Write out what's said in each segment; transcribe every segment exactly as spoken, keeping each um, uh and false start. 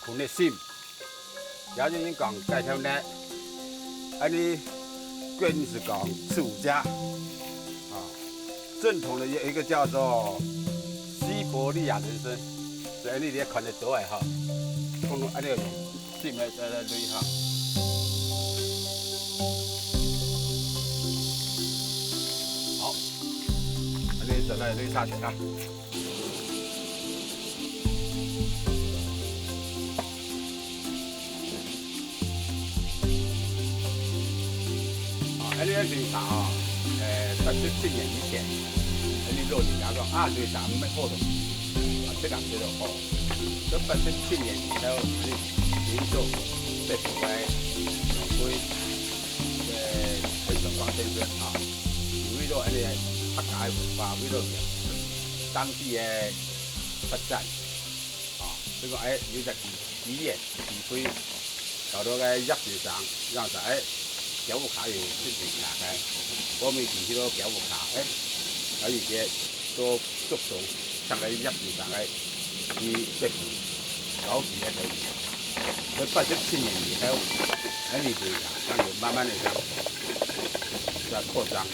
同一心。也有人講街頭呢，恁呢，更是講出家。啊，正統的有一個叫做西伯利亞人參，所以你也看得到的哈。通通恁呢用心來，來，來擂哈。好，恁呢再來擂三下啊。 哦，恁呢擂茶哦，呃，八十七年以前，恁呢老人家講啊，擂茶毋係好東西，啊，自家做得好。所以八十七年以後，恁呢做北部个農會，呃，陳守光先生啊，為了恁呢客家个文化，為了當地个發展， 啊，所以講，哎，有隻機，機緣，機會，搞到个葉先生，讓在，哎，標屋下有自己拿个，我們進去到標屋下，哎，還有一些做竹東，像个葉先生个，去北部，搞起來个。在八十七年以後，哎，你就看，像有慢慢的像，在擴張。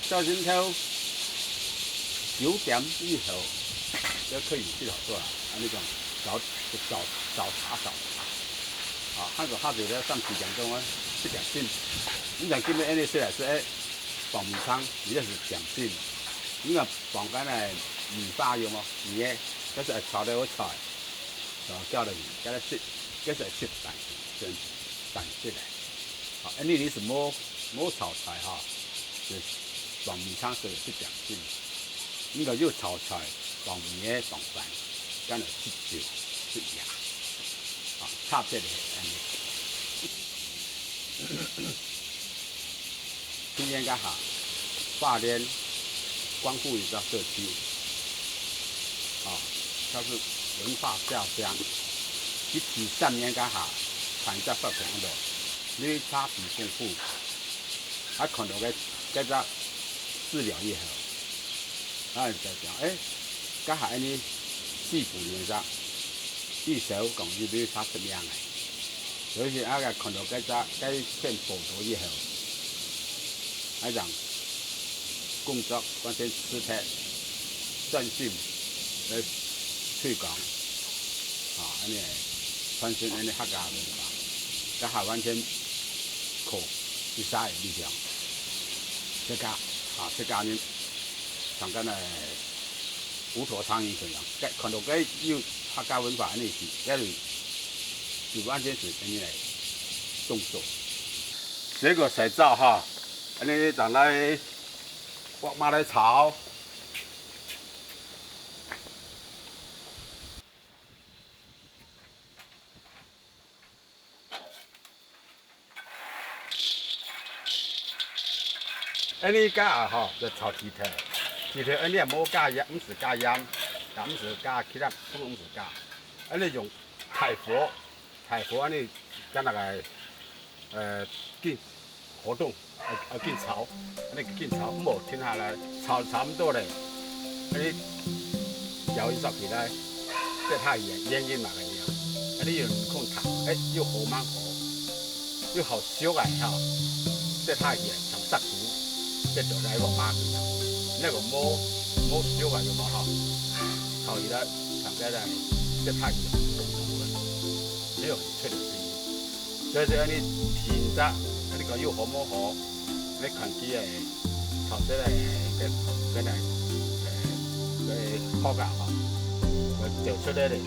到今朝九點以後，就可以去了，是吧？啊，你講早，早，早茶，早茶。啊，還有下晝咧，三四點鐘啊，七點鐘。你講今日恁呢食來食，哎，傍暝餐，你這係點心。你講傍間个米花有無？有个，但是愛炒得好炒。 哦，叫了你，叫他吃，叫他吃飯，真飯吃嘞。好，恁呢你係無，無炒菜哈，就傍暝餐食，食點心。你講有炒菜，傍暝个傍飯，敢若食酒食夜，啊，差別个恁呢。 今年該下，花蓮光復一隻社區，啊，它是文化家鄉。一九三年該下，辦一隻活動，安到擂茶比功夫，還看到个，該隻資料以後，啊，就講，哎，該下恁呢四五年隻，至少講一擂茶十名个。 所以啊，看到該隻，該篇報導以後，該種工作完全辭忒，專心來推廣，啊，恁呢傳承恁呢客家文化，這下完全靠一儕个力量，自家，啊，自家人，像該个 無頭蒼蠅一樣，該看到該有客家文化恁呢去，該就，就完全係恁呢來動作。這個洗燥哈，恁呢正來鑊嫲來炒。 恁呢該下吼，就炒豬頭。豬頭恁呢也無加鹽，毋使加鹽，也毋使加其他，通通毋使加。恁呢用大火，大火恁呢，將該个，呃，緊火動，愛，愛緊炒，恁呢緊炒，毋好停下來，炒差毋多咧，恁呢舀一隻起來，跌下去，煙煙嘛个樣，恁呢用空調，哎，又好慢火。 又好燒啊，吼，跌下去啊，像石頭，跌到該鑊嫲去啊。該个無，無燒啊，有無吼？炒起來，像該个跌下去啊，沒有脆的聲音。所以說，恁呢停一下，恁呢講又好無好，你看佢个炒出來个，个，个，个殼啊，吼，會走出來咧，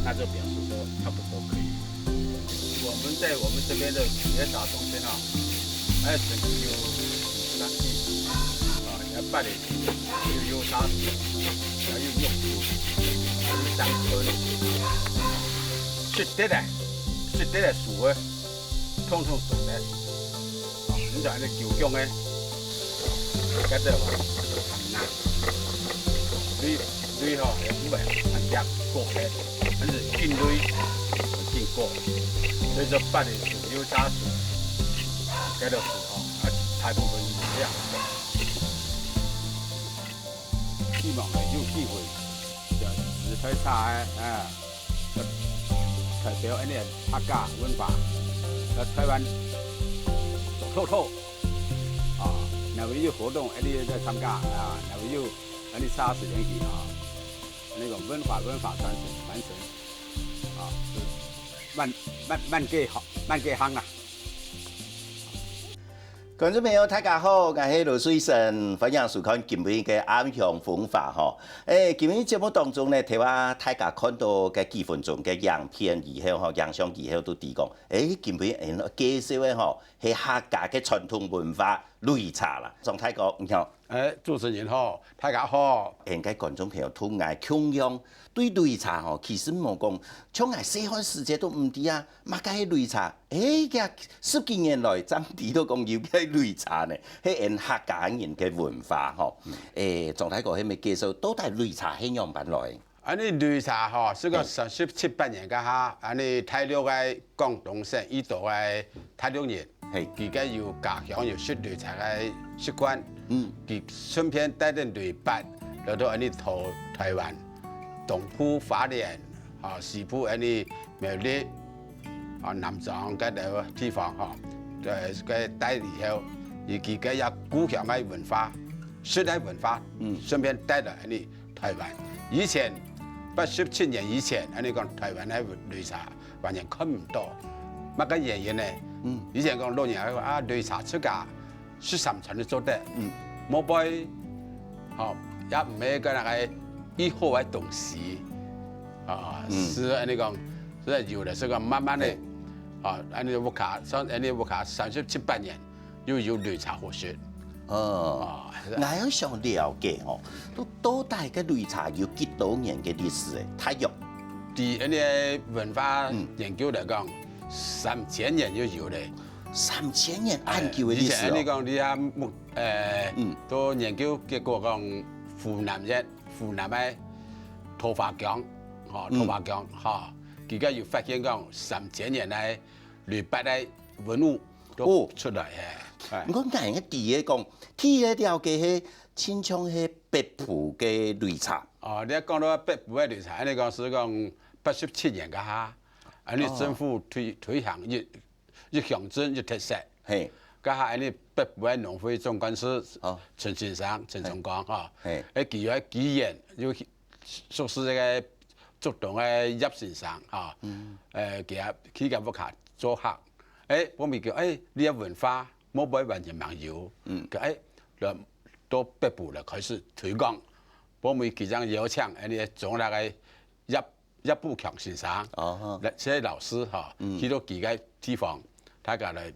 那就表示說差不多可以。 我們在我們這邊的擂茶中心啊，還有整個有三地啊，也辦理有擂茶，還有玉樹，還有香春，食得的，食得的樹啊，通通做得。啊，你就恁呢九宮个，該个話，很難。 你，你吼，也毋會恁樣過个，還係緊擂，緊過。所以說，八里樹、擂茶樹，該个樹吼，啊，大部分是這樣。希望係有機會，就時代差个，啊，就代表恁呢客家文化，在台灣透透，啊，若會有活動，恁呢來參加，啊，若會有恁呢差時間去，啊，恁呢講文化文化傳承傳承，啊，就慢慢慢个好，慢个行啊。 觀眾朋友，大家好，𠊎係羅瑞生，歡迎收看今晡日个暗香風華吼。誒，今晡日節目當中呢，頭下大家看到个幾分鐘个影片以後吼，影像以後都知講，誒，今晡日𠊎介紹个吼，係客家个傳統文化擂茶啦。張大哥，你好。 誒，主持人好，大家好。應該觀眾朋友同𠊎共樣，對擂茶吼，其實無講，像𠊎細漢時節都毋知啊，麼个係擂茶。誒，這十幾年來，正知道講有个擂茶呢，係𠊎客家人个文化吼。誒，張大哥，係毋係介紹到底擂茶係仰般來？ 恁呢擂茶吼，係講三十七八年該下，恁呢大陸个廣東省怡保个大陸人，係，佢个有家鄉有食擂茶个習慣，嗯，佢順便帶等擂缽，來到恁呢到台灣，東部花蓮，吼，西部恁呢苗栗，吼，南庄該兜地方吼，該該帶以後，佢佢个也故鄉个文化，食个文化，嗯，順便帶到恁呢 台灣。以前八十七年以前，恁呢講台灣个擂茶完全看毋到。麼个原因呢？嗯，以前講老人家講啊，擂茶自家食三餐都做得，嗯，無會，吼，也毋係講該个異好个東西，啊，嗯，係恁呢講，係有个係講慢慢个，啊，恁呢屋下，像恁呢屋下三十七八年， 又有擂茶好食。哦，𠊎也想了解哦，到到底个擂茶有幾多年个歷史誒？大約？對恁呢文化研究來講，三千年就有了。三千年恁久个歷史哦。以前你講你啊，木，誒，嗯，都研究結果講湖南人，湖南个桃花江，吼，桃花江，吼，佢个有發現講三千年來， 六百个文物都出來誒。毋過𠊎个知个講，第一个了解係親像係北埔个擂茶。哦，你講到北埔个擂茶，恁呢講係講八十七年該下，恁呢政府推推行一一鄉鎮一特色，係，該下恁呢北埔个農會總幹事陳先生陳忠光吼，係，誒佢个機緣又 熟識這个竹東个葉先生吼，誒，佢也去佢屋下做客。誒，我問佢，誒，你个文化無會完全吂有，佢誒，來到北埔來開始推廣。我問佢正邀請，誒，你个中立个葉葉步強先生，哦，來，這老師吼，去到佢个地方，大家來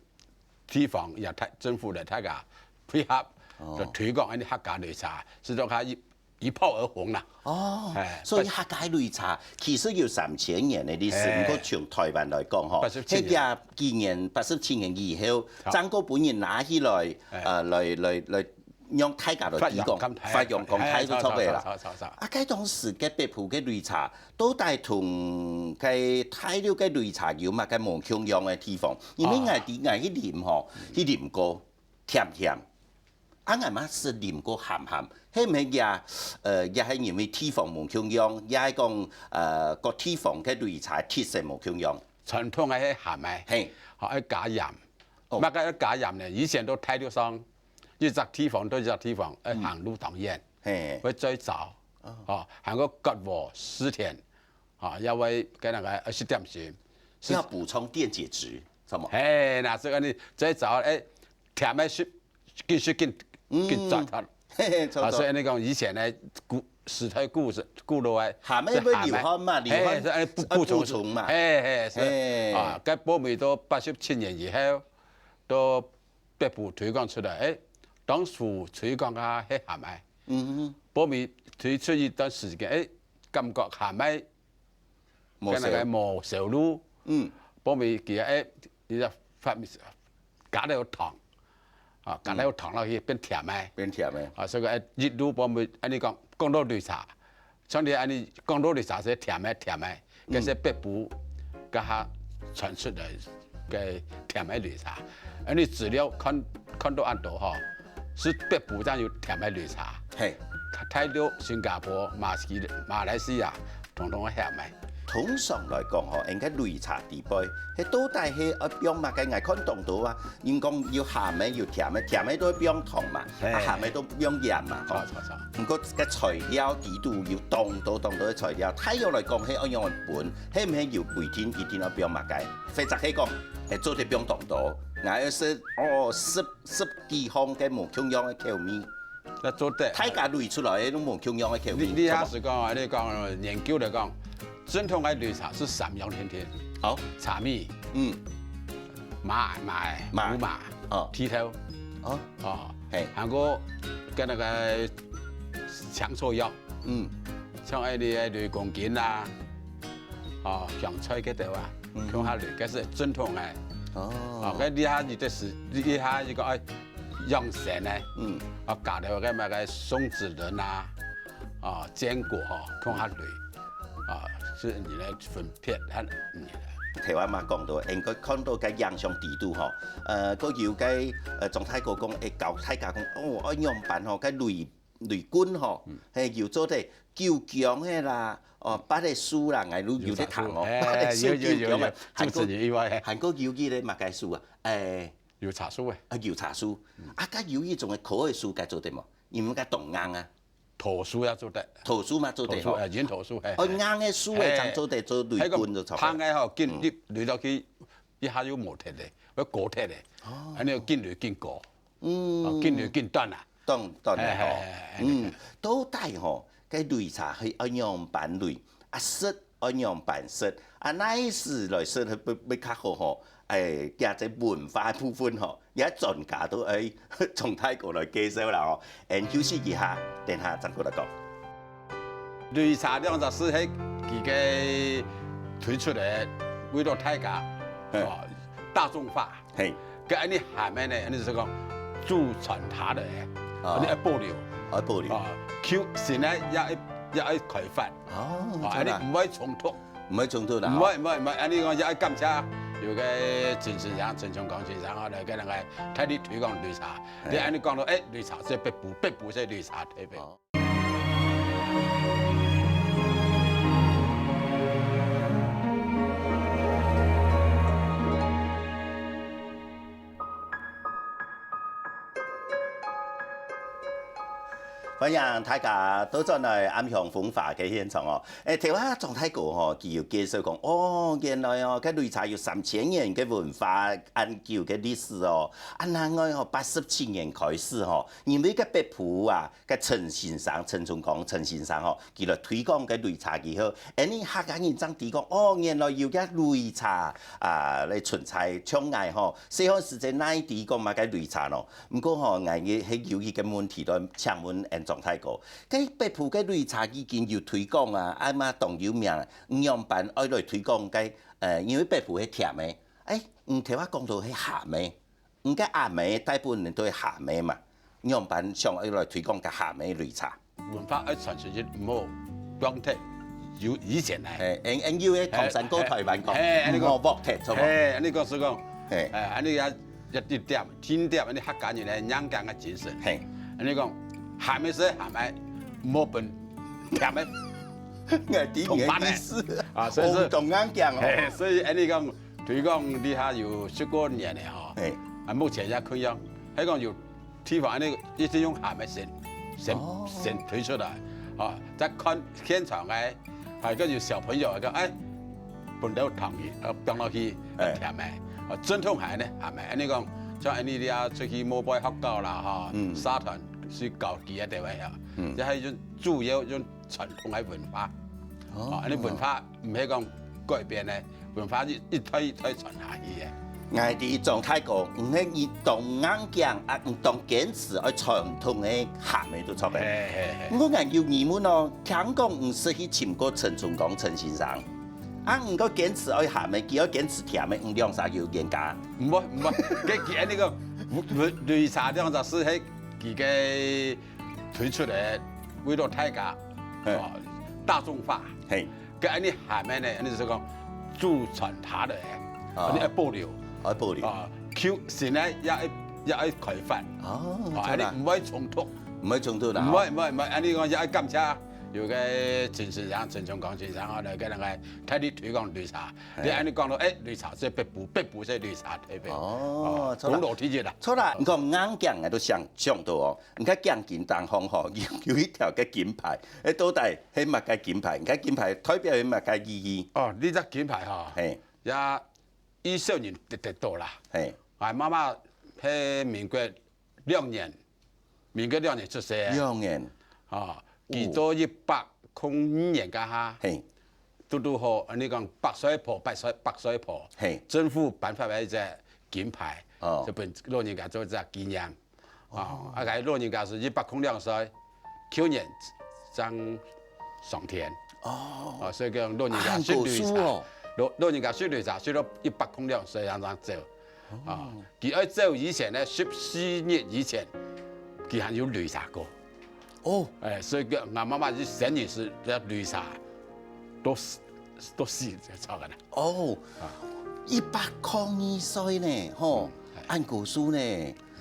地方也大政府來大家配合，來推廣恁呢客家擂茶，使到佢一 一炮而紅啦。哦，所以客家擂茶其實有三千年个歷史，毋過從台灣來講吼，八十七年，該幾年八十七年以後，正過分人拿起來，呃，來來來，讓大家來提供，發揚光大，發揚光大就著个啦。啊，該當時个北埔个擂茶，到底同該大陸个擂茶有麼个無共樣个地方？因為𠊎知𠊎去啉吼，去啉過，甜甜。 啊，𠊎嘛識啉過鹹鹹，係毋係也，呃，也係因為地方無共樣，也係講，呃，各地方个擂茶特色無共樣。傳統个係鹹个，係，吼，愛加鹽。哦，麼个愛加鹽呢？以前都大陸上，一隻地方到一隻地方，愛行路當遠，係，會最早，哦，行過割禾、蒔田，吼，也會跟該个愛食點心，要補充電解質，什麼？係，那這个呢，最早，誒，甜个食 緊食緊緊轉脫。嘿嘿，著著。啊，所以恁呢講，以前呢，古時代古古老个，鹹个會流汗嘛，流汗，嘿，所以恁呢補補充補充嘛。嘿嘿，所以啊，該北埔到八十七年以後，到北埔推廣出來，誒，當初推廣啊，係鹹个。嗯哼。北埔推出一段時間，誒，感覺鹹个 無燒。該个無燒路，嗯，北埔佢个，誒，佢个發明加了糖，啊，加了糖落去變甜个，變甜个。啊，所以講，誒，一路北埔恁呢講，講到擂茶，像你恁呢講到擂茶係甜个，甜个，該係北埔該下傳出來个甜个擂茶。恁呢資料看看到恁多吼，係北埔正有甜个擂茶。嘿，大陸、新加坡、馬來西、馬來西亞，統統係鹹个。通常來講吼，應該擂茶底背，係到底係愛放麼个？𠊎看當多啊，人講有鹹个、有甜个，甜个都愛放糖嘛，嘿。啊鹹个都放鹽嘛，吼。著，著，著。毋過个材料底肚有當多當多个材料，大約來講係愛仰般分，係毋係有規定一定愛放麼个？或者係講，會做得放當多，𠊎愛食哦十十幾項个無共樣个口味。 該做得。大家擂出來个都無共樣个口味。你你還係講啊，你講研究來講，正統个擂茶係三樣定定。好。茶米，嗯。麻麻个，麻。胡麻，哦。剃頭，哦。哦。嘿。還過跟那個香草藥，嗯。像該个雷公根啊，哦，香菜該兜啊，嗯。共下擂，該係正統个。哦。哦，該這下你个係，這下你講哎， 養生呢，嗯。啊，加了个麼个松子仁啊，啊，堅果吼，共下擂，啊，係你來分別，嗯。頭先嘛講到，應該看到个影像底肚吼，呃，个有个，呃，張大哥講，會教大家講，哦，愛仰般吼，个擂擂棍吼，嗯。嘿，有做得九芎个啦，哦，八个樹啦，𠊎都有得聽哦，有茶樹，八个樹九芎个，嘿，有有有有，還過竹子仁以外，嘿。還過有一个麼个樹啊，哎。 有茶樹个。啊，有茶樹。嗯。啊，該有一種个苦个樹，該做得無？因為該當硬啊。桃樹也做得。桃樹嘛做得吼。桃樹，哎，人桃樹，嘿，哦，嘿。硬个樹个，嘿。正做得做擂棍就差不多。那個芳个吼，緊入，嗯。擂落去，一下就無忒咧，會過忒咧。哦。恁樣緊擂緊過。嗯。哦，緊擂緊斷啊。斷，斷个吼。嘿，嘿，嘿，嘿。嗯，到底吼，該擂茶係愛仰般擂？啊，食 愛仰般食，啊，哪時來食會會較好吼？哎，這隻文化部分吼，這專家都愛張大哥來介紹啦吼。𫣆休息一下，等下正過來講。擂茶兩隻字係佢个推出來，為了大家，嘿。哦，大眾化。 嘿。該恁呢鹹个呢，恁呢就係講祖傳下來个，哦。恁呢愛保留。愛保留。哦，舊新个也愛也愛開發。哦，哦，恁呢毋會衝突。毋會衝突啦，毋會，吼。毋會，毋會，恁呢講也愛感謝有个陳先生、陳松崗先生啊，來个恁个大力推廣擂茶。嘿。你恁呢講到，哎，擂茶係北埔，北埔係擂茶特別。哦。 歡迎大家倒轉來暗香風華个現場哦。誒，頭下張大哥吼，佢有介紹講，哦，原來哦，該擂茶有三千年个文化，恁久个歷史哦。啊，另外吼，八十七年開始吼，因為該北埔啊， 該陳先生，陳松崗陳先生吼，佢來推廣該擂茶以後，恁呢客家人正知講，哦，原來有个擂茶啊，來存在。像𠊎吼，細漢時節哪知講麼个擂茶咯？毋過吼，𠊎个係有一个問題來請問𫣆張大哥，該北埔个擂茶已經有推廣啊，啊嘛當有名，仰般愛來推廣該，呃，因為北埔係甜个，誒，你頭下講到係鹹个。 你个阿姆大部分都係鹹个嘛，仰般想愛來推廣个鹹个擂茶？文化愛傳承，毋好忘忒有以前个。嘿，𫣆，𫣆有个唐山過台灣講，嘿，嘿，毋好忘忒，著無？嘿，恁呢講係講，嘿。誒，恁呢也，也一點，天點，恁呢客家人个硬頸个精神。嘿。恁呢講，鹹个係鹹个，毋好分甜个。𠊎知你个意思。同伴个。啊，所以說，哦，當硬頸哦。嘿，所以恁呢講， 推廣這下有十過年了吼，嘿。啊，目前也可以用，還講有地方恁呢一直用鹹个先，先，哦。先推出來，啊，再看現場个，還有有小朋友講，哎，分到糖去，呃，放落去，哎。甜个，啊，正統還呢，鹹个，恁呢講，像恁呢這下出去某擺學校啦，吼，嗯。社團去教佢个地方啊，嗯。這還有一種主要一種傳統个文化，哦。啊，恁呢文化毋係講改變个， 文化一，一代一代傳下去个。𠊎知張大哥，毋係你當硬頸啊，你當堅持愛傳統个鹹个都著个。嘿，嘿，嘿。毋過𠊎有疑問哦，聽講你識去尋過陳松崗陳先生，啊，你个堅持愛鹹个，佢愛堅持甜个，你兩儕有冤家？毋會，毋會，佢，佢恁呢講，擂，擂茶兩隻字係佢个推出个，為了大家，嘿。哦，大眾化。嘿。 該恁呢鹹个呢，恁呢就係講祖傳下來个，哦。恁呢愛保留。愛保留。啊，舊新个也愛，也愛開發。哦，啊，著啦。恁呢毋會衝突。毋毋會衝突啦。毋會毋會毋會，恁樣講也愛感謝有个陳先生、陳松崗先生吼，來个人个大力推廣擂茶。你恁樣講到，哎，擂茶係北埔，北埔係擂茶特別。哦，著啦。功勞第一啦。著啦，你講硬頸，𠊎都想想到哦，你看頸巾當中吼，有有一條个金牌，哎，到底係麼个金牌？你看金牌代表係麼个意義？哦，你這金牌吼，嘿，也一少年得得到啦。嘿，𠊎媽媽係民國兩年，民國兩年出世个。兩年。哦，佢到一百空二年該下，嘿，拄拄好，恁樣講百歲婆，百歲百歲婆，嘿，政府頒發个一隻金牌，哦，就分老人家做一隻紀念。哦，啊，該老人家係一百空兩歲，舊年正上天。哦，所以講老人家食擂茶，老老人家食擂茶食到一百空兩歲正正走。啊，佢愛走以前呢，十四日以前，佢還有擂茶過。哦，哎，所以講，𠊎媽媽一生日係要擂茶，都死都死就炒个啦。哦，一百空二歲呢，吼，恁古樹呢，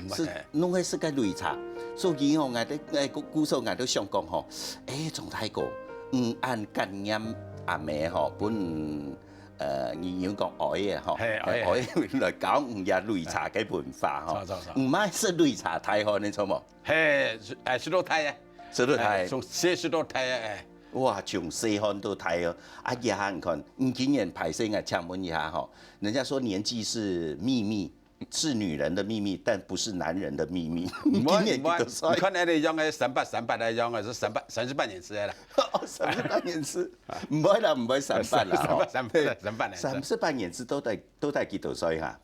係弄个係个擂茶，所以吼，𠊎兜，哎，故所𠊎兜想講吼，哎，鍾大哥，嗯，恁感念阿姆吼，分 呃，你有講哀个吼，嘿，哀个，哀个來教人家擂茶个文化吼，毋係係擂茶大漢，你著無？嘿，哎，食到大个，食到大，從細食到大个，哎。哇，從細漢到大哦！啊，這下你看，你今年歹勢，𠊎請問一下吼，人家說年紀是秘密， 是女人的秘密，但不是男人的秘密。你今年幾多歲？你看恁樣个三八三八个樣个，係三八三十八年次个啦。哦，三十八年次，毋會啦，毋會三八啦，吼。三八三八三八年次。三十八年次到底到底幾多歲哈？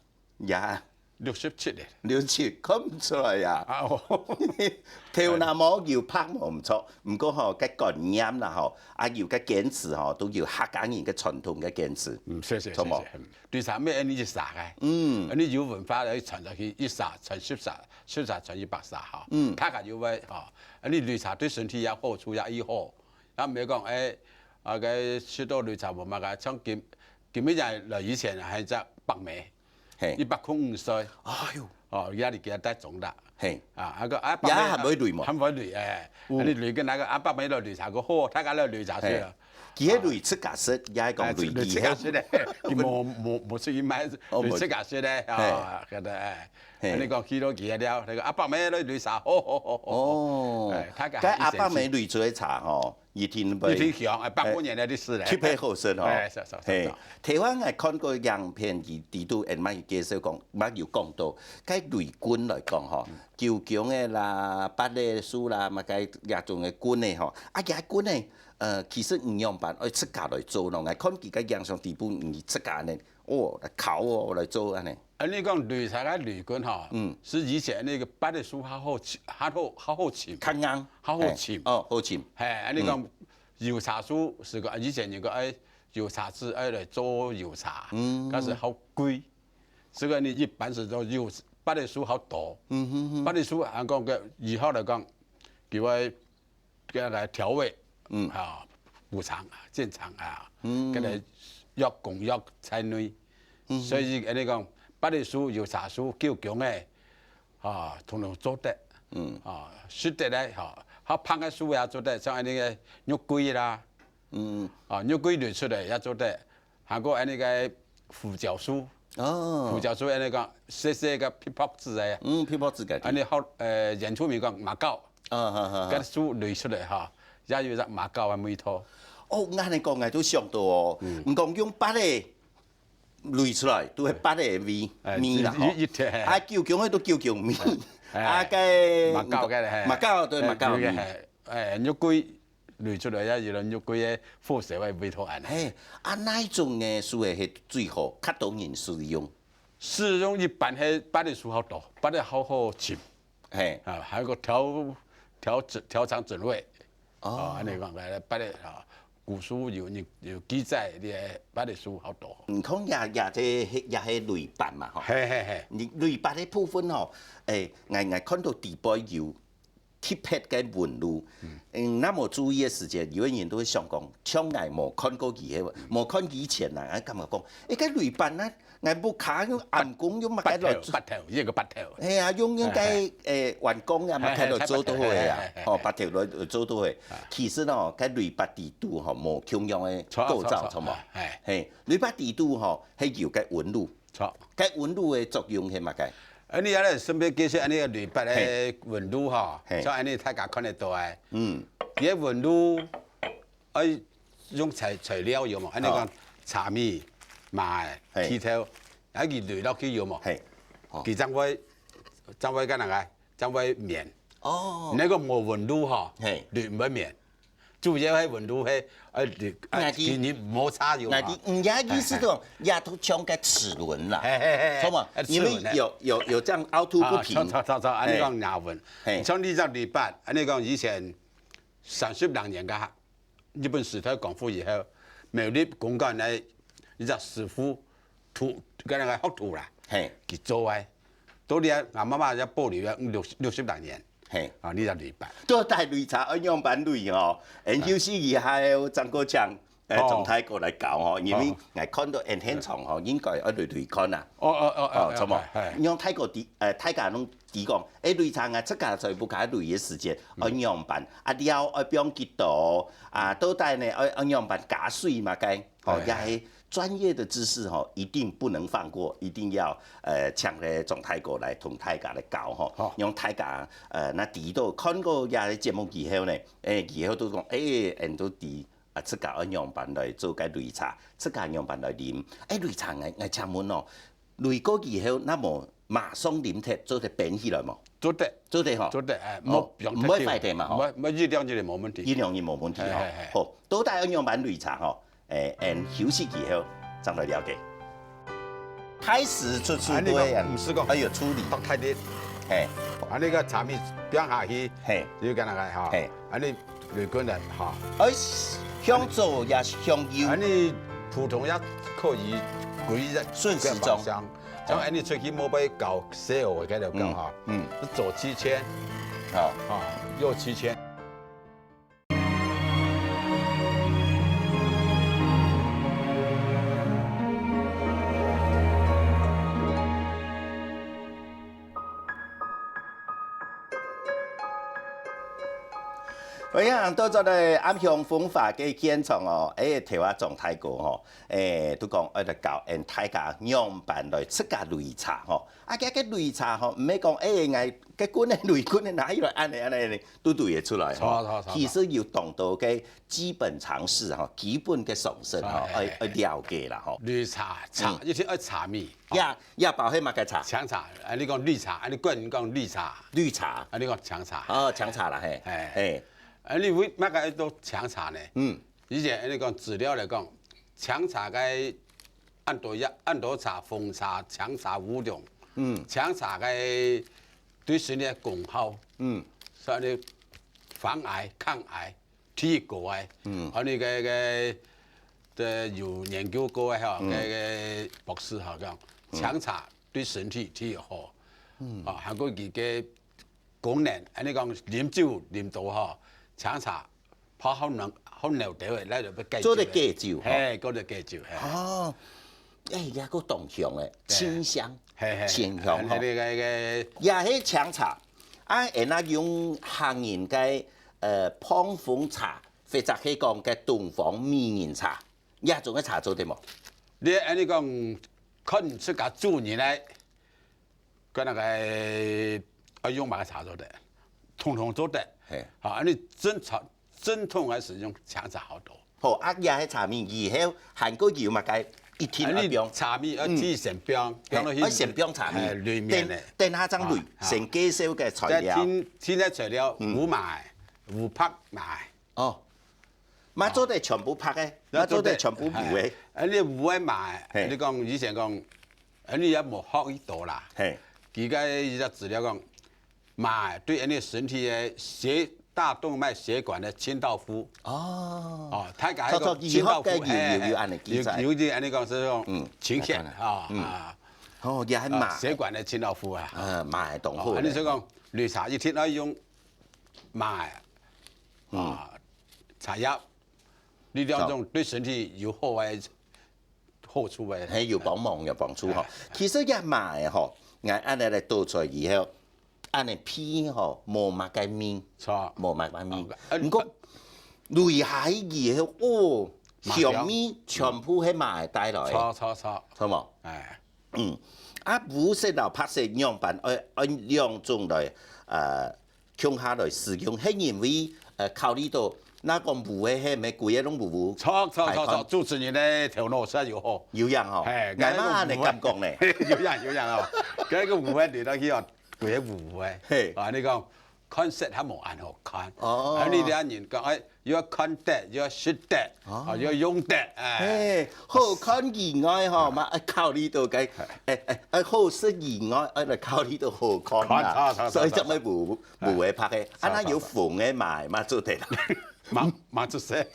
呀，六十七个。六十七，看毋出來呀。啊，哦。頭那毛有白無毋著，毋過吼，該觀念啦吼，啊有个堅持吼，都有客家人个傳統个堅持。嗯，謝謝，著無？謝謝。嗯。 擂茶乜恁樣一儕个，嗯，恁樣有文化來傳落去，一儕傳十儕，十儕傳一百儕吼，嗯，大家就會吼，恁樣擂茶對身體也好處也異好，也毋係講哎，啊該食到擂茶無麼个，像今今日來以前還隻伯姆，嘿，一百空五歲，哎喲，哦，也係佢帶種啦，嘿，啊，啊个啊伯姆也還會擂無？還會擂，哎，恁樣擂个該个啊伯姆來擂茶个好，大家來擂茶去啊。 佢係擂自家食，也係講擂佢自家食个，佢無無無出去賣，哦，擂自家食个啊，覺得哎，你講去到佢个了，那個阿伯姆來擂茶，好好好好，哦，哎，大家該阿伯姆擂出个茶吼，一定會一定香，哎，百五年个歷史咧，特別好食吼。哎，是是是，嘿，台灣𠊎看過影片，佢裡肚，哎，乜有介紹講，乜有講到，該擂棍來講吼，九芎个啦，八个樹啦，麼个這種个棍个吼，啊，這棍个 呃，其實毋仰般，愛自家來做咯。𠊎看佢个影像底部，你自家呢，哦，來烤哦，來做恁呢。恁呢講擂茶个擂棍吼，嗯，係以前那個八个樹較好尋，較好較好尋，較硬，較好尋。哦，好尋。嘿，恁呢講，嗯，油茶樹係講以前人講哎，油茶子愛來做油茶，嗯，但係好貴，所以你一般係做油八个樹較多。嗯哼哼。八个樹還講个以後來講，佢會 个來調味，嗯，啊，補償啊，健康啊，嗯，个來藥功藥在內。所以恁呢講，八个樹、油茶樹、九芎个，啊，通通做得，嗯，啊，食得个，哈，較芳个樹也做得，像恁呢个肉桂啦，嗯，啊，肉桂擂出來也做得， 還過恁呢个胡椒樹，哦，胡椒樹恁呢講，細細个皮薄子个，嗯，皮薄子个，恁呢好，呃，原住民講馬告，啊，哈哈，該樹擂出來哈，也有隻馬告个味道。哦，恁呢講，𠊎都想到哦，你講用八个擂出來，都係八个味味啦，吼。一一啊，九芎个都九芎味，啊，該馬告个，嘿，馬告，對，馬告味。哎，肉桂 擂出來也有種肉桂个火燒个味道恁呢。嘿，啊，哪一種个樹仔係最好，較多人使用？使用一般係八个樹較多，八个好好尋。嘿，啊，還有個調調調腸準胃，哦，恁呢講个八个啊，古書有有記載个八个樹較多。你看也也係也係擂八嘛吼。嘿嘿嘿，你擂八个部分吼，誒，𠊎𠊎看到底背有特別个紋路。嗯，若無注意个時節，有个人都會想講，像𠊎無看過佢个，無看以前啊，𠊎感覺講，欸，該雷粄啊，𠊎屋下用醃工用麼个來做？八頭，一个八頭。係啊，用用該，欸，碗公啊，麼个來做都會啊，吼，八頭來做都會。其實哦，該雷粄底肚吼，無共樣个構造，著無？係，雷粄底肚吼，係有个紋路。 著。該紋路个作用係麼个？恁呢啊，順便解釋恁呢个雷粄个紋路吼，像恁呢大家看得到个。嗯。佢个紋路，愛用材材料有無？恁呢講，茶米、麻仔、剃頭，愛佢雷落去有無？係。佢正會正會該哪个？正會綿。哦。你講無紋路吼，雷毋會綿。 主要係溫度係，呃，你，呃，你，你摩擦有嘛？𠊎知，嗯，也意思講，也都像个齒輪啦，係無？因為有，有，有這樣凹凸不平。啊，著，著，著，恁呢講也穩。像你這雷粄，恁呢講以前三十零年个日本時代光復以後，苗栗公館个一隻師傅， 徒，該个學徒啦，係。去做个。到這𠊎媽媽也保留了六，六十來年。係。啊，你就雷粄。到底擂茶愛仰般擂吼？𠊎等休息一下，正過請，呃，鍾大哥來教吼，因為𠊎看到𠊎現場吼，應該愛擂擂看啊。哦，哦，哦，哦，著無？係。讓大哥知，呃，大家攏知講，欸，擂茶𠊎自家在屋下擂个時節，愛仰般，啊，料愛放幾多，啊，到底呢，愛，愛仰般加水嘛，該。 吼，也係專業的知識吼，一定不能放過，一定要，呃，請這鍾大哥來同大家來教吼，讓大家，呃，若知道看過這个節目以後呢，欸，以後都講，欸，𠊎都知啊，自家愛仰般來做个擂茶，自家仰般來啉。欸，擂茶，𠊎，𠊎請問哦，擂過以後，若無馬上啉忒，做得冰起來無？做得，做得吼。做得，欸，哦，毋會壞忒嘛吼。毋會，毋會，一兩日就無問題。一兩日無問題吼。係，係，係。好，到底愛仰般擂茶吼？ 欸，𠊎等休息以後正來了解。開始出出對，毋使講，愛有處理。放大力，係，恁呢个茶米放下去，係，就恁呢个哈，係，恁呢擂滾了哈。欸，向左也向右，恁呢普通也可以歸在順時鐘，像恁呢出去莫被搞細个該條搞哈，嗯，左七千，好，哈，右七千。 歡迎倒轉來暗香風華个現場哦，欸，頭下鍾大哥吼，欸，都講愛來教𠊎等大家仰般來自家擂茶吼。啊，這个擂茶吼，毋係講，欸，𠊎个棍仔擂棍仔拿起來，恁呢恁呢，都擂得出來吼。其實有當多个 基本常識吼，基本个常識吼，愛，愛了解啦吼。擂茶，茶，一定愛茶米。呀，呀，包係麼个茶？薔茶，啊，你講綠茶，啊，你個人講綠茶。綠茶。啊，你講薔茶。哦，薔茶啦，係。係。係。啊，你為麼个愛做薔茶呢？嗯。以前你講資料來講，薔茶个恁多藥，恁多茶，紅茶、薔茶、烏龍，嗯，薔茶个對身體个功效，嗯，所以你防癌、抗癌， 第一个个，嗯，啊，你个个，个有研究過个吼，个个博士吼講，薔茶對身體第一好，嗯，啊，還過佢个功能，恁呢講啉酒啉多吼，薔茶泡好濃好濃兜个，來就要解酒。做得解酒吼。係，做得解酒，係。哦，欸，也个當香欸，清香，係係，清香吼。恁呢个个，也係薔茶。 啊，𠊎等用客人个，呃，膨風茶，或者係講个東方美人茶，這種个茶做得無？你恁呢講，看自家煮人來，个那个愛用麼个茶做得，通通做得。係。好，恁呢正茶，正統還係用薔茶好多。 好，啊，這係茶米以後還過有麼个一定愛放？啊，你茶米愛提前放，放落去，係，愛先放茶米，係，裡面个。等，等下正擂，啊，啊。先介紹个材料。再添，添个材料，烏麻，烏白麻。哦，嘛做得全部白个，嘛做得全部烏个。係，啊，你烏个麻，係。你講以前講，啊，你也無學幾多啦。係。佢个一隻資料講， 嘛，對人个身體个血，大動脈血管个清道夫。哦。哦，大家个清道夫，係，有，有恁呢記載。有，有啲恁呢講係講，嗯，清血，啊，啊。哦，也還嘛。血管个清道夫啊。啊，嘛會當好呢。恁呢所以講，綠茶一定愛用麥，啊，茶葉，這兩種對身體有好个好處个。嘿，有幫忙，有幫助吼。其實這麥吼，𠊎恁樣來倒出來以後，恁樣鼻吼，無麼个味，著。無麼个味。毋過，落下去以後，哦，香味全部係麥帶來个。著著著。著無？哎。嗯，啊，烏色摎白色仰般，愛愛兩種來，呃， 共下來使用，係因為，呃，考慮到，若講烏个係毋係歸个攏烏烏？著著著著，主持人个頭腦實在有好。有影吼，嘿，𠊎嘛恁樣感覺呢。有影有影哦，該个烏个你落去哦，歸个烏烏个。嘿，啊，你講看色還無恁好看。哦，啊，你這人講，哎，又愛看得，又愛食得，啊，又愛用得，哎。嘿，好看以外吼，嘛愛考慮到該，哎哎，愛好食以外，愛來考慮到好看啦，所以正會烏。 烏个白个，啊，若有紅个麥嘛做得啦。嘛嘛做得，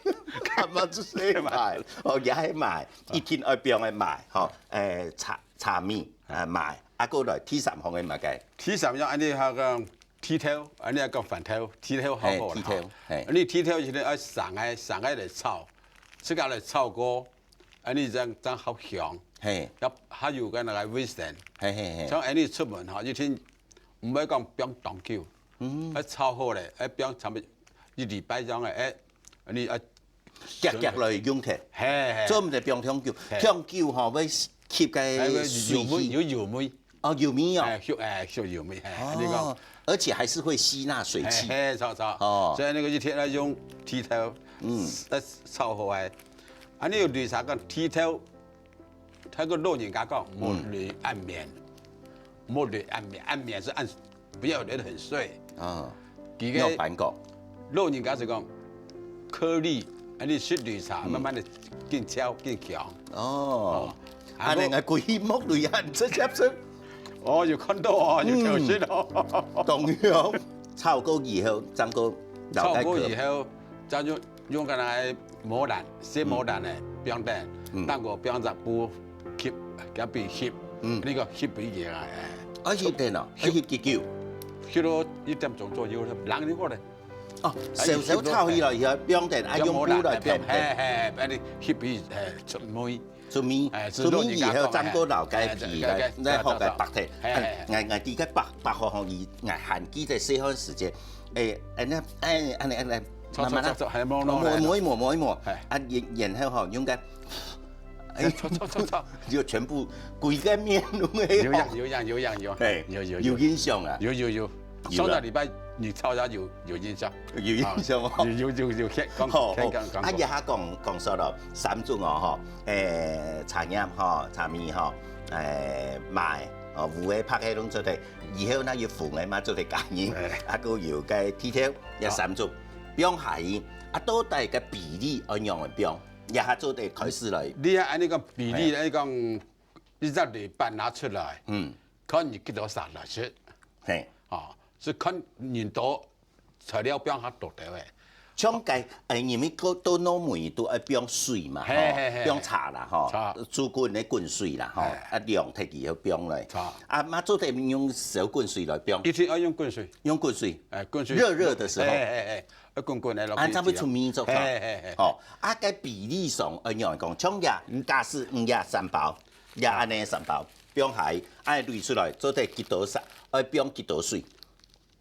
嘛做得麥，哦，也係麥，一定愛放个麥，吼，誒，茶茶米，誒，麥，啊，過來第三項个麼个？第三樣，恁樣還講剃頭，恁樣講番頭，剃頭好好啦。嘿，剃頭，嘿。恁樣剃頭一定愛生个，生个來炒，自家來炒過，恁樣正正好香。嘿。要還有个那個味緒。嘿嘿嘿。像恁樣出門吼，一定毋會講放當久，嗯，愛炒好咧，愛放差不多 一禮拜樣个，哎，你啊，夾夾來用忒，嘿嘿，做毋得放忒久，嘿，忒久吼會吸該哎，有水氣，有油味，哦，有味哦，哎，有哎有油味，嘿，你講，哦，而且還是會吸納水氣，嘿嘿，炒炒，哦，所以那個一天要用剃頭，嗯，呃，炒好哎，啊，你有綠茶講剃頭， 佢个老人家講，莫留恁綿，莫留恁綿，恁綿係恁，不要留得很碎。啊，佢个仰般講？老人家係講，顆粒，恁樣食綠茶，慢慢个變粗變強。哦，恁樣个規氣莫留恁直接食。哦，有看到哦，有調整哦。當然，炒過以後，正過炒過以後，正用 用个來磨卵，細磨卵个，放等，等个放隻布吸，給佢吸，嗯，那個吸佢起來，哎，愛吸等哦，愛吸幾久？吸到一點鐘左右，冷就過了。哦，燒燒透起來以後，放等，啊，用布來等等。嘿嘿，把你吸佢，哎，出味。出味，哎，出味以後，正過摎該皮來，來好个白忒。哎，哎，哎，知个白白好好，佢，哎，還記得細漢時節，哎，哎，那，哎，哎，哎，哎， 搓搓搓搓，還摸摸摸一摸摸一摸，啊，然然後吼，用个，哎，搓搓搓搓，就全部歸个面攏係。有影有影有影有，哎，有有有印象啊，有有有，有了。上個禮拜你炒下有有印象，有印象哦。有有有有，講好，講講講，啊，這下講講煞了，三種哦吼，誒，茶葉吼，茶米吼，誒，麥，哦，烏个白个攏做得。 以後呢，有紅个嘛做得加入，啊，還有該剃頭，這三種，放下去，啊，到底个比例愛仰般放？這下做得開始來。你看恁樣講比例，恁樣講，一隻雷板拿出來，嗯，看你幾多色來食，嘿，哦，係看人多，材料放較多个。 像該，哎，你們个到糯米都愛放水嘛，吼，嘿嘿嘿，放茶啦，吼，茶，煮滾个滾水啦，吼，啊，涼忒佢就放來，茶，啊，嘛做得用燒滾水來放，一定愛用滾水，用滾水，哎，滾水，熱熱的時候，哎哎哎，要滾滾个落去，啊，正會出味足，嘿嘿嘿，吼，啊，該比例上愛仰般講，像這，假使五隻三包，這恁樣三包，放下，愛濾出來，做得幾多色，愛放幾多水？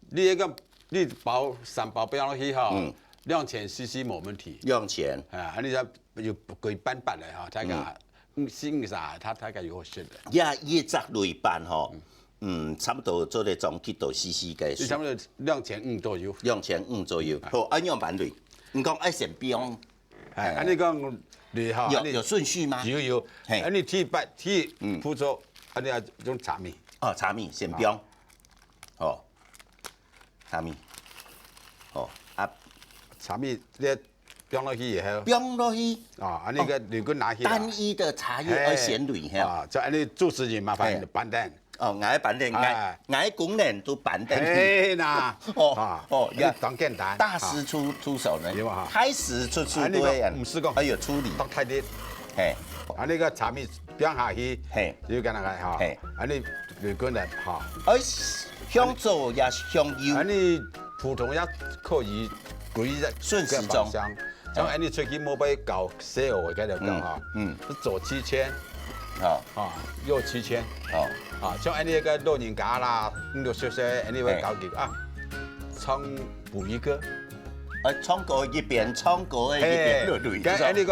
你該個，你包三包放落去吼，兩千C C無問題。兩千。啊，你就有歸半半个吼，大概，嗯，四五十，佢大概有食个。呀，一隻雷板吼，嗯，差不多做得裝幾多C C个水？你差不多兩千五左右。兩千五左右。好，愛仰般濾？你講愛先放，哎，恁樣講，你吼，有有順序嗎？有有，嘿，恁樣第一擺，第一步驟，恁樣用茶米。哦，茶米先放。 哦，茶米，哦，啊，茶米你放落去以後，放落去，啊，恁樣个濾棍拿起來，單一的茶葉愛先濾吼，啊，就恁樣主持人麻煩板凳，哦，𠊎板凳，𠊎，哎，𠊎工人都板凳，嘿呐，哦，哦，恁樣當簡單，大師出出手呢，有啊，開始出出都會，毋係講，哎呦，處理，當大力，嘿，啊，那個茶米放下去，嘿，就跟那個哈，嘿，啊，你濾棍來哈，哎。 向左也向右。恁樣普通也可以歸一个順時鐘方向。像恁呢出去莫被搞死哦，我跟你讲哈，嗯，嗯。是左七千，好。啊，右七千，好。啊，像恁呢个老人家啦，五六十岁，恁呢会搞几个啊，唱补一个。哎，唱歌一边唱歌的一边嘿，落泪，跟恁呢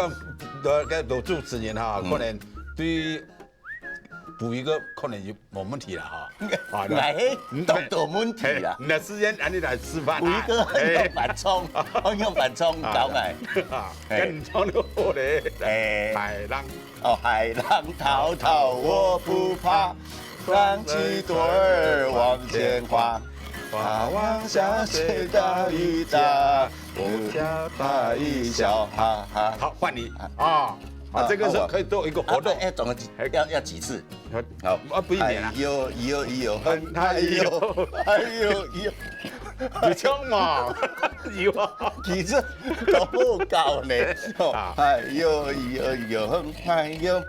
个，个个主持人哈，嗯。可能对 补一个可能就无问题了哈。啊，对。哎，当多问题啦。嘿，那时间俺们来吃饭啊。补一个很有反冲，很有反冲，啊，搞哎。啊，嘿。跟你唱的好嘞。哎。海浪。哦，海浪滔滔我不怕，浪起朵儿往前花，花往下水大雨大，我家怕一笑，哈哈。好，换你啊。 啊，这个是可以做一个活动。啊，哎，总共几，要，要几次？好。啊，不一定啊。哎呦，哎呦，哎呦，哎呦，哎呦，哎呦。你唱嘛，有啊。几次都不够呢。哦，啊。哎呦，哎呦，哎呦，哎呦，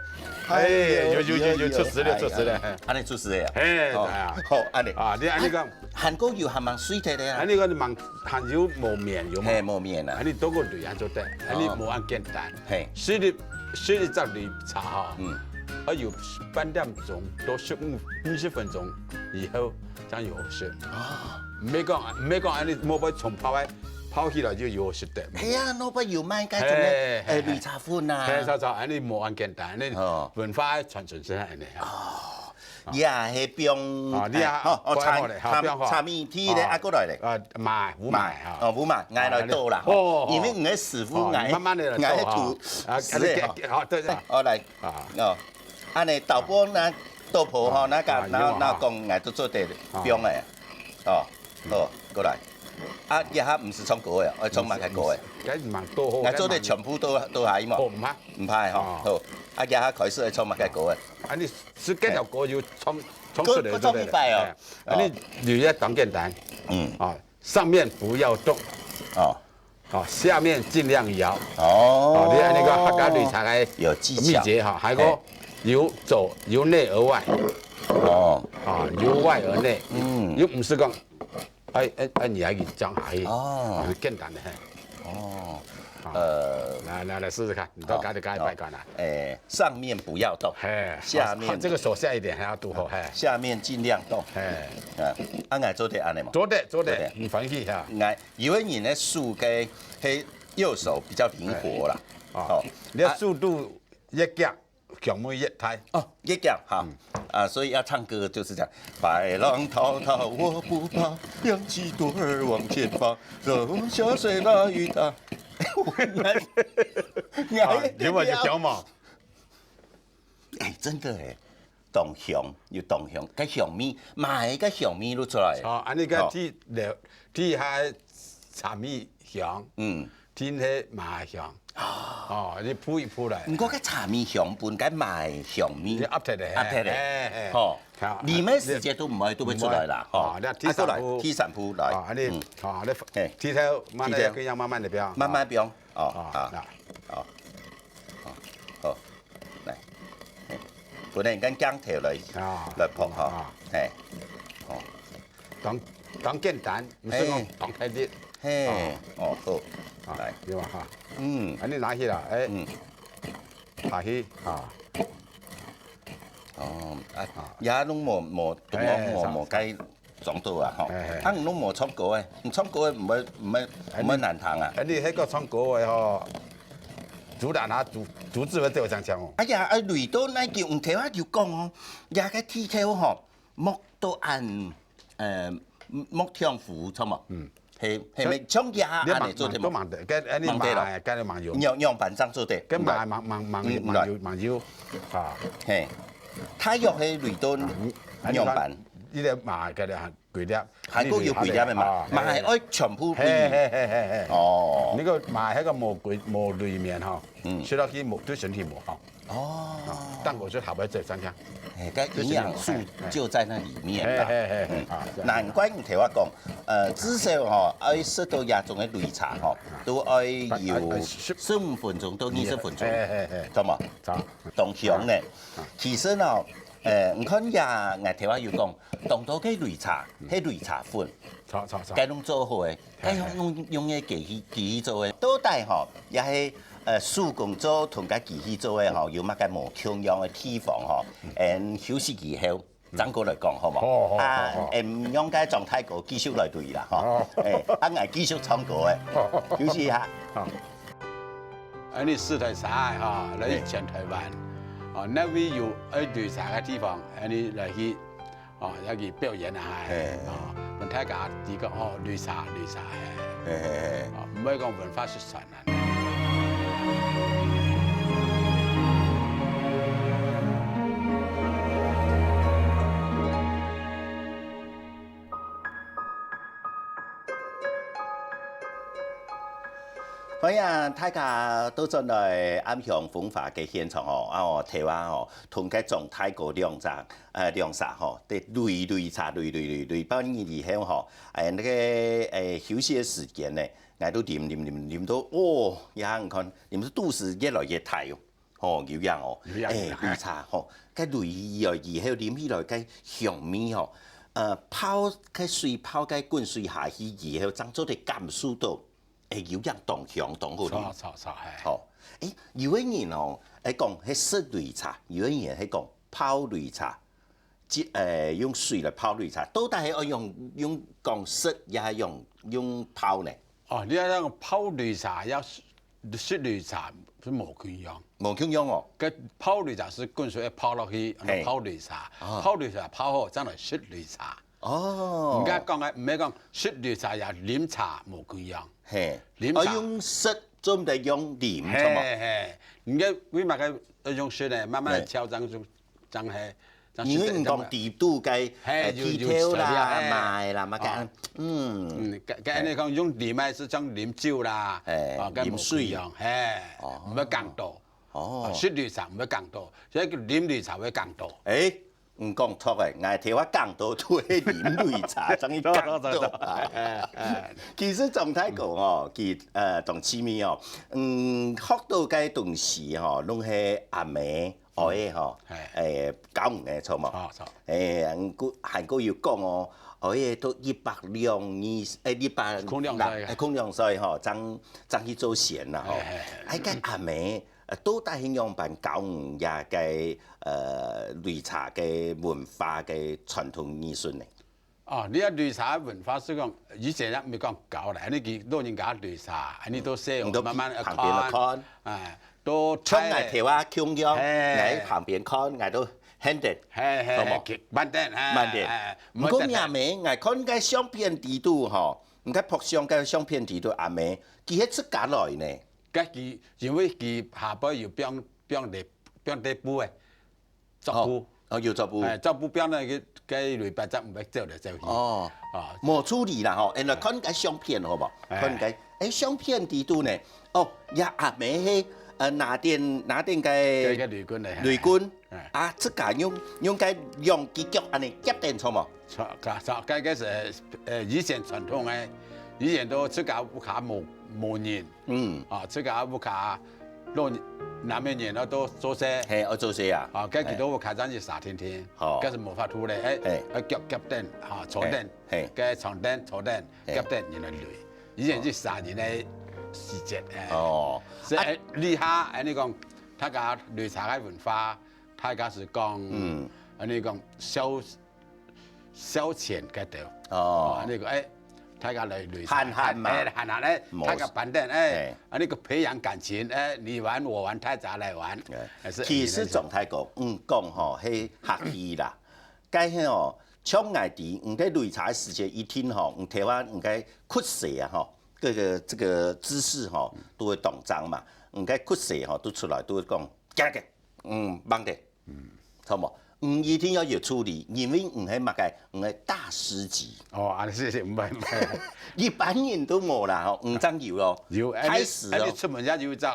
哎，有，有，有，有，哎呦，出事了，哎呀。出事了，嘿。恁呢出事了呀。嘿，哦，哎呀。好，恁呢。啊，你恁呢讲。啊，韩国有还蛮水的呀。恁呢讲你蛮 還有無面有無？嘿，無面啊。恁呢多个類還做得，恁呢無恁簡單。嘿。十粒，十粒隻綠茶吼，嗯。愛有半點鐘到十五、二十分鐘以後，正有好食。啊。毋係講，毋係講恁呢莫被沖泡个，泡起來就有好食得。係啊，外背有賣該種个，嘿，嘿，誒，綠茶粉啊。嘿，著，著，恁呢無恁簡單，恁呢文化傳承係恁呢啊。哦。 也係放，哦，你啊，哎，好，哦，放好咧，好，放好。炒，炒麵皮咧，啊，啊，過來咧。啊，麻，烏麻，麻，哈。哦，烏麻，𠊎來倒啦，啊，吼。哦，因為𠊎个師傅，哦，𠊎，慢慢地來倒，𠊎个哈。啊，師傅，啊，你，好，對，對。好，來，啊。哦，恁呢倒半啊，倒泡吼，啊，那個，啊，那，有啊，哈。那講，𠊎都做得放个，啊。哦，好，過來。啊，這下毋係唱歌个，愛唱麼个歌个？該蠻多好，𠊎做得全部都，都下去嘛。哦，毋怕。毋怕吼，哦。好。啊，這下開始愛唱麼个歌个？啊，你 係該條歌有唱，唱出來，歌，歌唱一擺哦。對不對？哎，啊，你，你也當簡單。嗯。啊，上面不要動。哦。啊，下面盡量搖。哦。啊，你恁呢个客家擂茶个有技巧。祕訣哈，還有嘿。由左，由內而外。哦。啊，由外而內。嗯。又毋係講 哎，哎，哎，你還可以這樣下去，哦。很簡單的，嘿。哦，啊，呃，來，來，來試試看，你都好，改，改，好。改，改啦。哎，上面不要動，嘿，下面，啊，這個手下一點，還要堵好，嘿。下面盡量動。嘿。啊，啊，𠊎做得恁呢嘛？做得，做得，做得。你放心哈。𠊎，有个人呢，手个，嘿，右手比較靈活啦。嘿。哦，哦。你的速度越快， 香味越大。哦，越強哈。嗯。啊，所以要唱歌就是這樣。白浪滔滔我不怕，揚起朵兒往前爬，落下水落雨大。啊，有嘛就強嘛。哎，真的哎，當香又當香，該香味，麻个香味都出來。哦，恁呢个哦。地，地下茶米香。嗯。 真係麻香。哦，你鋪一鋪來。毋過該茶米香分該麻香味你壓忒咧，壓忒咧。嘿，嘿，嘿。吼，好，你們時節都毋會，都會出來啦，吼。毋會。哦，那第三步。啊，過來，第三步來。哦，恁呢，嗯。哦，你嘿。剃頭，慢慢地，剃頭。跟樣慢慢地放。慢慢放。哦，哦，好。那。哦，好。好，來。嘿。本來跟鏡頭來，啊，來拍哈。啊。嘿。哦。 當，當簡單，毋係講嘿。當大力。嘿，哦。哦，好。啊，來。對吧，哈。嗯。恁呢拿起來，哎。嗯。下去，啊。哦，啊，啊。也攏無，無，哎，無，無，無該裝到啊，吼。哎，哎。啊，你攏無唱歌誒，你唱歌誒，毋會，毋會，哎，毋會難聽啊。哎，你迄個唱歌誒吼，主打拿竹，竹子會對我講講哦。哎呀，哎，雷到那句，毋聽啊，就講哦，也該剃頭吼，莫到恁 呃，莫跳舞，著無？嗯。係，係咪像這下恁呢做得無？都忙得，該恁呢忙得咯。忙，該你忙用。樣，樣板上做得。該忙，忙，忙，忙，嗯，忙有，對。忙有，啊。嘿，大約係雷到啊，嗯，樣板。你，你个麻个咧，幾粒？還過有幾粒个嘛？啊，嘛係愛全部雷。嘿，嘿，嘿，嘿，嘿。哦。你个麻迄個無幾，無雷面吼，嗯。食落去無，對身體無好。 哦。啊，蛋黃質含在這三項。哎，該營養素就在那裡面啦。嘿，嘿，嘿，嘿，嗯，啊，對。難怪你聽我講，呃，至少吼，愛食到這種个擂茶吼，都愛有啊，啊，啊，十，十五分鐘到二十分鐘，嘿，嘿，嘿。著無？著。當香呢。啊。其實哦，誒，你看呀，𠊎頭下有講，當多个擂茶，係擂茶粉，著著著。該攏做好个，該用用用个機器機器做个，到底吼，也係呃手工做同該機器做个吼，有麼个無共樣个地方吼？嗯，休息以後，正過來講，好無？好好好好。啊，毋用該張大哥繼續來擂啦，吼。好。誒，啊，𠊎繼續唱歌誒，休息一下。好。 恁呢四台茶哈，來全台灣，哦，哪位有愛擂茶个地方，恁呢來去，哦，要去表演啊，哦，分大家知講哦，擂茶，擂茶，嘿，嘿嘿嘿，哦，毋會講文化失傳啊。 歡迎大家倒轉來暗香風華个現場哦！啊哦，頭下哦，同該張大哥兩儕，呃，兩儕吼，在擂擂茶，擂擂擂擂半日以後吼，誒，該个誒休息个時間呢，𠊎都啉啉啉啉到，哦，也你看，啉到肚屎越來越大哦。 吼，有影哦。有影，誒，擂茶吼，該擂以後啉起來該香味吼，呃，泡該水泡該滾水下去以後，正做得感受到，誒，有影當香當好啉。著著著，嘿。吼，誒，有个人哦，誒講係食擂茶，有个人係講泡擂茶，即誒用水來泡擂茶，到底係愛用用講食，也係用用泡呢？哦，你愛講泡擂茶，也係 食擂茶係無共樣。無共樣哦。該泡擂茶係滾水一泡落去，嘿，泡擂茶，哦，泡擂茶泡好，正來食擂茶。哦，人家講个，毋係講食擂茶也啉茶無共樣。嘿，啉茶，哦，用食做毋得用啉，著無？嘿嘿，人家為麼个用食呢？慢慢調整就 正係，因為你講底肚該，嘿，呃，有，有，有啦，嘿，麻个啦，麼个，哦，嗯，嗯，該，該恁呢講用啉个係像啉酒啦，嘿，哦，該無共樣，啉水，嘿，哦，毋會降到，哦，食擂茶毋會降到，所以啉擂茶會降到。誒，你講著誒，𠊎頭下降到都係啉擂茶，正會降到啊。其實張大哥哦，佢，呃，當趣味哦，嗯，學到該東西吼，攏係阿姆 學个吼，嘿，誒，教你个，著無？著著。誒，還過還過有講哦，學个都一百兩二，誒，一百空兩歲，誒，空兩歲吼，正正去做仙啦吼。嘿嘿嘿。啊，該阿姆，呃，到底係仰般教你這个，呃，擂茶个文化个傳統藝術呢？ 哦，你啊擂茶文化係講，以前啊毋係講教啦，恁呢佢老人家擂茶，恁呢都細，嗯，都慢慢仔旁邊仔看，看，哎，都像𠊎頭下共樣，嘿，𠊎旁邊看，𠊎都handle，嘿嘿，著無？佢慢點，嘿，慢點。哎，毋過阿姆，𠊎看該相片底肚吼，你看拍相該相片底肚阿姆，佢係自家來呢。該佢因為佢下背有放放地放地布誒， 作布。哦，哦，有作布。哎，作布表呢，佢該擂茶正毋會走來走去。哦，哦，無處理啦吼，哎，來看該相片好無？哎。看該，哎，相片底肚呢，哦，這阿姆係，呃，拿等拿等該該个雷公个，雷公，哎。啊，自家用用該兩支腳恁呢夾等著無？著，著，該个係，呃，以前傳統个，以前都自家屋下無無人， 嗯。啊，自家屋下老人，男个人啊都做事。嘿，愛做事啊。啊，該佢兜屋下正係沙定定，好。該係無法度咧，哎，嘿。愛夾夾等，哈，坐等，嘿，嘿。該長凳、坐凳、嘿。夾等，然後擂。以前係殺人个時節，哎。哦。所以，啊。哎，這下，哎，你講，大家擂茶个文化，大家係講，嗯。哎，你講消 消遣該兜。哦。哦，恁呢講，哎，大家來擂茶，閒閒嘛。哎，閒閒，哎，無事。大家辦等，哎，嘿。恁呢講培養感情，哎，你玩我玩，大家來玩。哎。哎，係恁呢。其實張大哥，嗯，講吼，係客氣啦。該係哦，像𠊎知，你在擂茶个時節一定吼，你頭下你該屈勢啊吼，這个這个姿勢吼，都會當正嘛。你該屈勢吼，都出來都會講，行行，嗯，慢點。 嗯。著無？你一定愛有處理，因為你係麼个？你係大師級。哦，恁呢，謝謝，毋會，毋會。一般人都無啦，吼，你正有咯。有，哎，你，開始咯。哎，你出門也有一隻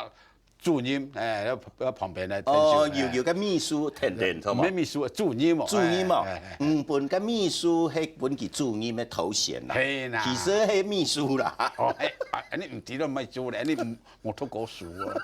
主任，哎，要要旁邊个陳秀，哦，有有个秘書等等，係無？毋係秘書，主任哦，主任哦，哎哎哎。嗯，分个秘書係分佢主任个頭銜啦。係啦。其實係秘書啦。哦，哎，啊，你毋知道秘書咧，你毋無讀過書啊。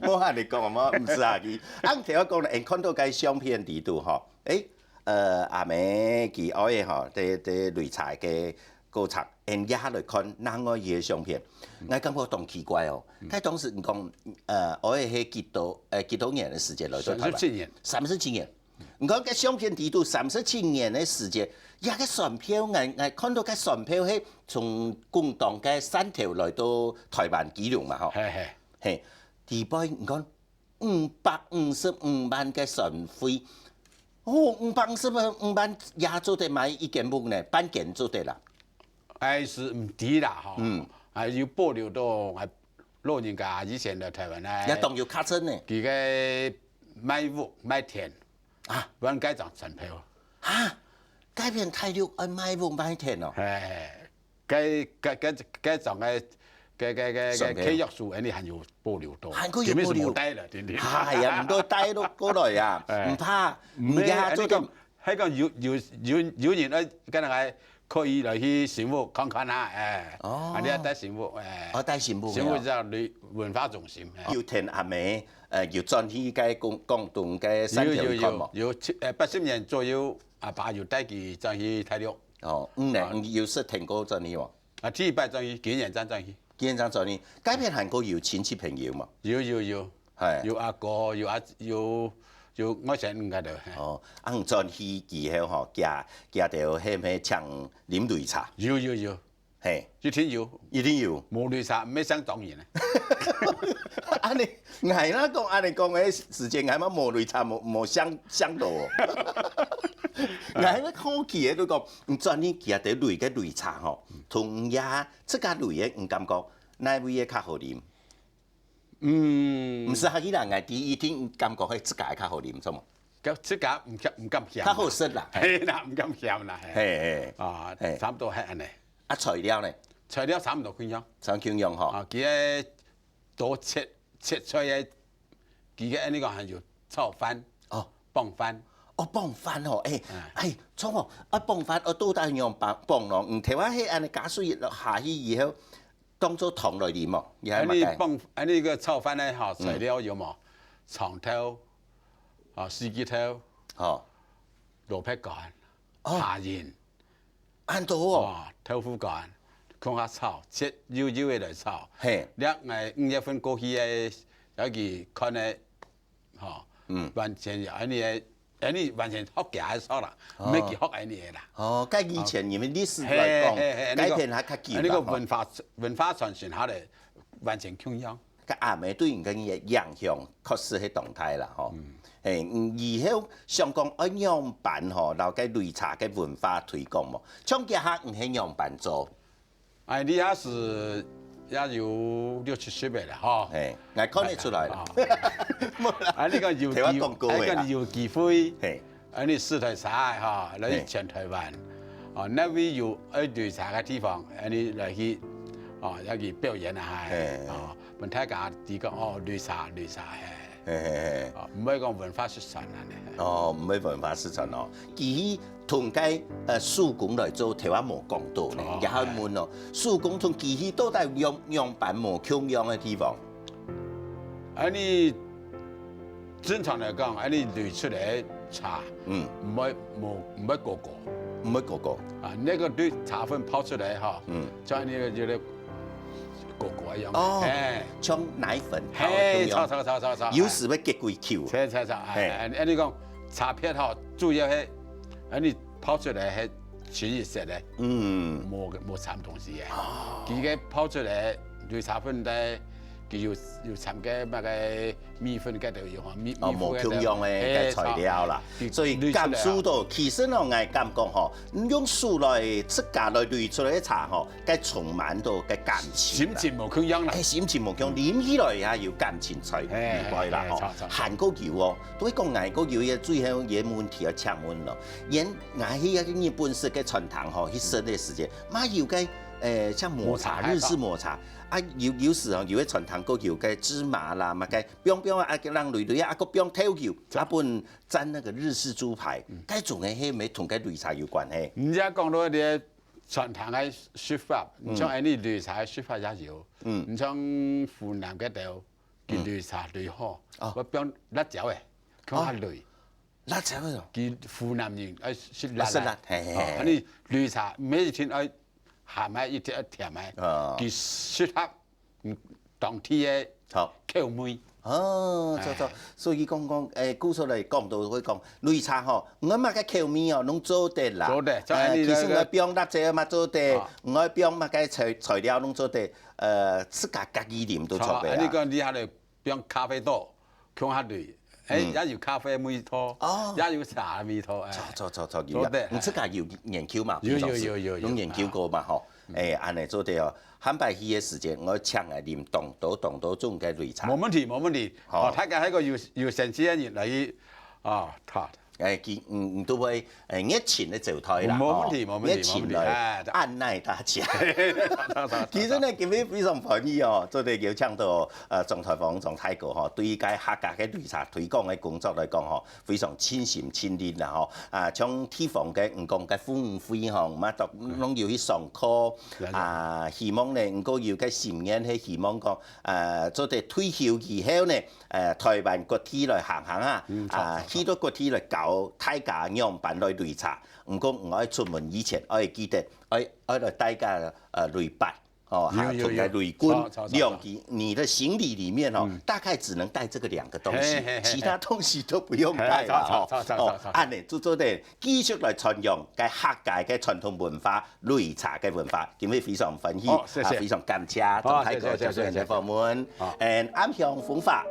無恁樣講，無，毋係啊，佢，啊，你聽我講咧，你看到个相片裡肚吼，哎，呃，阿姆佢哀个吼，在在擂茶个過程，𫣆這下來看另外一个相片，𠊎感覺當奇怪哦。該當時你講，呃，哀个係幾多，呃，幾多年个時間來到台灣？三十七年。三十七年。你看該相片裡肚三十七年个時間，這个選票，𠊎𠊎看到該選票係從廣東个汕頭來到台灣基隆嘛吼。嘿嘿。嘿，裡背你看 五百五十五萬个選費。哦，五百五十五萬也做得買一間屋呢，半間做得啦。還係毋知啦吼。嗯。啊，有保留到𠊎老人家以前來台灣啊。也當有較真呢。佢个賣屋賣田，啊。還該張選票。啊，該片大陸愛賣屋賣田哦。嘿，該該該該張个个个个个選票。契約書，恁樣還有保留到。還過有保留。今日係無帶了，對不對？哎呀，毋過帶落過來啊，哎。毋怕，毋係，毋怕做到。恁樣講，還講有有有有人愛跟人家可以來去新屋看看啊，哎。哦。啊，你愛帶新屋，哎。哦，帶新屋，新屋叫旅文化中心，哎。有聽阿姆，呃，有轉去該廣廣東个汕頭去看無？有有有有，七呃八十年左右，阿爸有帶佢轉去大陸。哦，嗯呢，啊。有識聽過轉去無？ 啊，第一擺轉去，今年正轉去。今年正轉去，該片還過有親戚朋友嘛？有有有，係。有阿哥，有阿有有外甥應該都。哦，啊，轉去以後吼，佢佢兜係毋係請啉擂茶？有有有，係，一定有，一定有。無擂茶，毋係想當然啊。恁樣，𠊎那講恁樣講个時間，𠊎嘛無擂茶，無無想想到哦。𠊎還好奇个，就講，你轉去佢兜擂个擂茶吼， 同這自家擂个，你感覺哪位个較好啉？嗯。毋係客氣啦，𠊎知一定感覺係自家个較好啉，著無？自家毋敢毋敢嫌。較好食啦。係啦，毋敢嫌啦。係。係係。啊，係。差毋多係恁樣。啊，材料呢？材料差毋多共樣。差共樣吼。啊，佢个多切切菜个 佢个恁樣講還有炒飯，哦。傍飯。哦，傍飯哦，哎，哎。哎，著哦，啊，傍飯，哦，到底仰傍傍咯？嗯，頭下係恁樣加水落下去以後，當做湯來啉哦，也係恁樣傍恁樣个炒飯呢，吼，嗯。材料有無？長豆，啊，四季豆，哦。蘿蔔乾，哦。蝦仁。 恁多哦。哦，豆腐乾，共下炒，切幼幼个來炒。嘿。這𠊎五月份過去个，要去看个，吼，嗯。完全有恁樣个，恁樣完全學佢个做啦，哦。毋係佢學恁樣个啦。哦，該以前因為歷史來講，嘿，嘿，嘿，該片還較久啦，恁樣个文化，吼。文化傳承下來，完全共樣。 該阿姆對你个影響確實係當大啦，吼。嗯。嘿，嗯，以後想講愛仰般吼，摎該擂茶个文化推廣無？像這下你係仰般做？哎，這下係也有六七十歲了，吼。嘿，𠊎看得出來了。啊，啊。無啦。啊，你講有機，頭下講過个啦。啊，講有機會。嘿。 恁樣試擂茶个吼，來全台灣，哦，哪位有愛擂茶个地方，恁樣來去，哦，要去表演啊，嘿，哦，分大家知講，哦，擂茶，擂茶，嘿，嘿，嘿，嘿。哦，毋會講文化失傳恁樣。哦，毋會文化失傳哦。機器同該，呃，手工來做，頭下無講到呢，哦，也好問哦，手工同機器到底有仰般無共樣个地方？恁樣 正常來講，恁樣擂出來个茶，嗯。毋會無毋會過過。毋會過過。啊，該個擂茶粉泡出來吼，嗯。像該個有點過過一樣。哦，哎。像奶粉泡嘿，一樣。著著著著著。有時會結幾球。著著著，哎，嘿。哎，恁樣講，茶葉吼，主要係，恁樣泡出來係清一色个。嗯。無無摻東西个。哦。佢个泡出來擂茶粉个，佢有有摻个麼个 米粉該都有吼，米哦，米粉該都無共樣个嘿，該材料啦。著。所以感受到，其實哦，𠊎感覺吼，用手來自家來擂出來个茶吼，該充滿到該感情啦。心情無共樣啦。哎，心情無共樣，嗯。啉起來也有感情在裡背啦吼。嘿，嘿，嘿，著，著，著。還過有哦，所以講𠊎過有一個最後一個問題要請問咯。因𠊎去該日本式个餐廳吼，去食个時間，嘛有該誒，像抹茶，抹茶，日式抹茶啊，有有時候有个傳統个有个芝麻啦，嘛个放放啊，啊，讓擂擂啊，啊，个放豆油，啊，本沾那个日式豬排，該種个係毋係同个擂茶有關係？你這講到个傳統个食法，你像恁呢擂茶个食法也有，嗯，你像湖南个豆，佢擂茶擂好，哦，會放辣椒个，放較擂。辣椒个哦，佢湖南人愛食辣个，食辣，嘿嘿嘿，哦，恁呢擂茶每一天愛鹹个，一定愛甜个，哦，佢適合嗯當地个好口味。哦，著著，所以講講，誒，故所來講到會講擂茶吼，愛麼个口味哦，攏做得啦。做得，誒，其實愛放辣椒嘛做得，愛放麼个材材料攏做得，呃，自家家己啉都做得啦。你講你還愛放咖啡豆，放下去，誒，也有咖啡味道，哦，也有茶味道，誒。著著著著，有啊。你自家有研究嘛？有有有有有，有研究過嘛？吼，誒，恁呢做得哦。 下擺去个時間，𠊎請來啉當多當多種个擂茶。無問題，無問題。好，大家該個有有興趣个人來去啊，他。誒，佢嗯嗯都會誒熱情个招待啦，無問題，無問題，熱情來，無問題，誒，按捺大家。其實呢，今日非常歡喜哦，做得邀請到呃鍾台鳳鍾大哥吼，對該客家个擂茶推廣个工作來講吼，非常盡心盡力啦吼。啊，像地方个，毋講个婦女會吼，嘛都攏有去上課， 啊，希望呢，毋過有个心願係希望講，呃，做得退休以後呢，呃，台灣各地來行行啊，啊，去到各地來教大家仰般來擂茶。毋過毋愛出門以前，愛記得，愛愛來帶个呃擂粄，哦，還有同个擂棍，兩支，你的行李裡面哦，大概只能帶這個兩個東西，其他東西都不用帶了哦。哦，恁呢就做得 繼續來傳揚該客家个傳統文化、擂茶个文化。今日非常歡喜，啊，非常感謝鍾大哥接受𠊎个訪問。And暗香風華，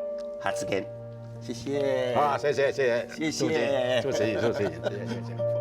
下次見，謝謝。啊，謝謝謝謝，謝謝主持人，主持人，主持人，謝謝謝謝。